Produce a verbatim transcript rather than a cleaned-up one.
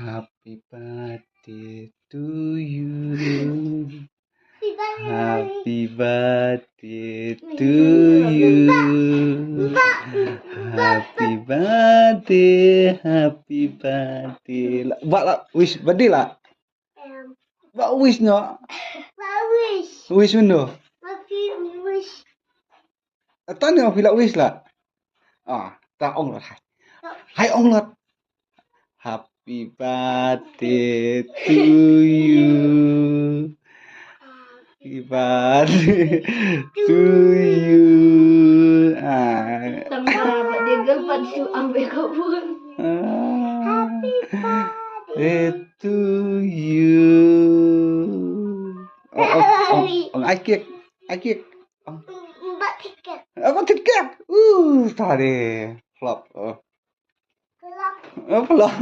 Happy birthday to you. Happy birthday to you. Happy birthday, happy birthday. Lah, ba lah wish birthday lah. Ba wish noh. Ba wish. Wish uno. Happy wish. Ata ne phi lah wish lah. Ah, ta ong lah. Hai ong lah. Happy birthday to you. Happy birthday to you. Ah. Tang ba dia gelpat tu ambil kabun. Happy birthday to you. Oh, oh, oh, oh, ai kek, ai kek. Ba tiket. Apa tiket? Uh, tadi flop. Oh. Flop. Oh, flop.